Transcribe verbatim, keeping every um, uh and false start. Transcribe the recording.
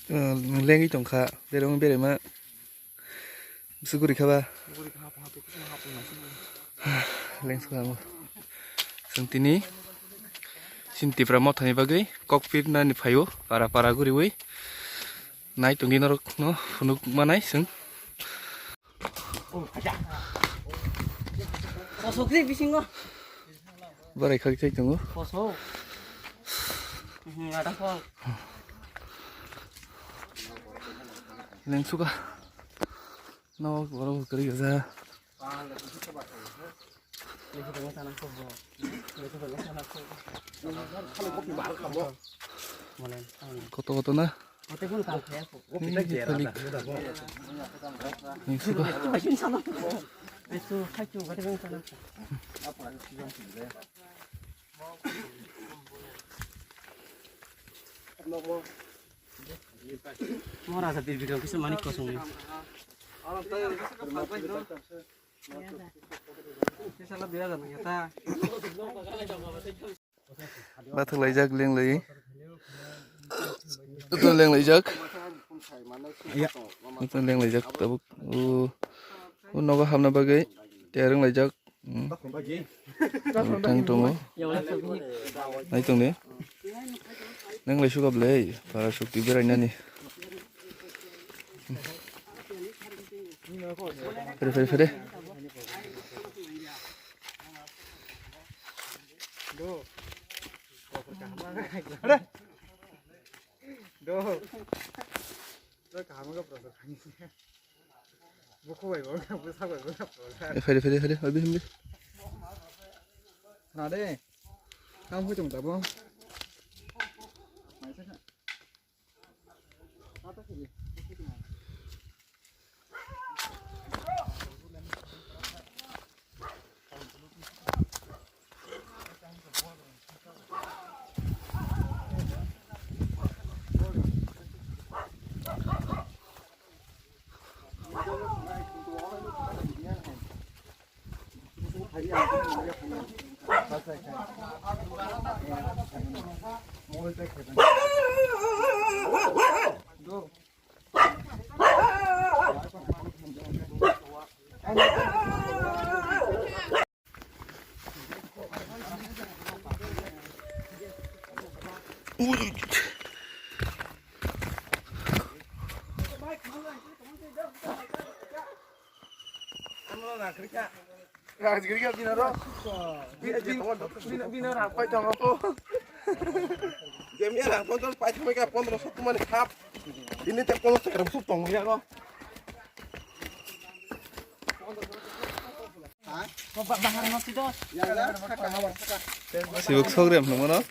Lengwi tongkha, bereng berema. Bwswk guri kha ba? Lengsu kha mo. Chwng tini chini Tipra mothani bagwi kok pirnani phaio, para para guriwi. Nai tongdi norok no phunuk manai chwng. Kosok ni bisingo. Barai khak chai tongo. Kosok. Hmm, ada kok. Lengsu kha. No, borok kwrwi kaja. Koto koto na? Ni suka. Mora sa bibik rok kisa manik kosong ni. Bathwk laijak lenglai. Bathwk lenglai jak. Bathwk lenglai jak tabuk. O, o nogo hamna bagwi tiyar wng laijak. Hmm. Tang tongo. Nai tong de. Lenglai suka ble. Para sukti berai nani. Fere, fere, fere. Do. Do. Do kaham ga prasad khani. Buku bai bo, buku bai bo. Fere, fere, fere. Abi himbi. Na de. Kam hui tung tabo. Rajgiri ka bina ro. Bina, bina, bina, bina rang pai tongo ko. Jemia rang pai tongo, pai tongo ka pondro so tumani khap. Ini te pondro so gram sup tongo ya ro. Sibuk sogrem nungmano.